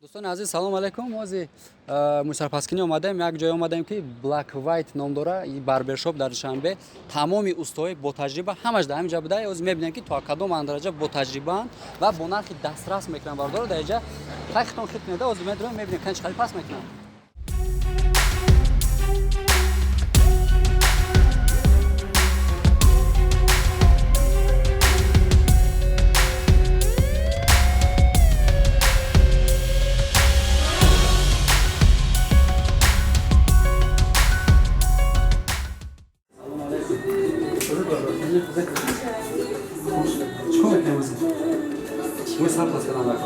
Дӯстони азиз, салом алайкум. Ози мӯйсарпаскунӣ омадаем, як ҷое омадаем, ки Black White ном дора. И барбершоп дар Душанбе, тамоми устоҳои ботаҷриба ҳамаш дар ҳамин ҷа буда. Ози мебинем, ки то кадом андараҷа ботаҷрибаанд ва бо нархи дастрас мекунанд. Бардоро, дар инҷа хай хитон хит кунеда. Ози медроем, мебинем, кани чӣ хали пас мекунанд. Салом алайкум. Чикор мекунем ози? Мӯй сар пас кардан дар.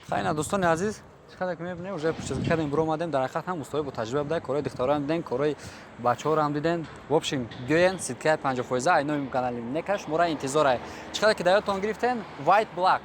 Хайна, дӯстони азиз, чӣ қадар ки мебинем, уже прическа кардем, биромадем. Дар ҳақиқат ҳам устои бо таҷриба будай. Корои духтароам диден, корои бачаҳоро ҳам диден. В общем, биёен, скидка и 50% ай номи канали Нека шуморо интизорай. Чӣ қадар ки дар ёдтон гирифтен, White Black.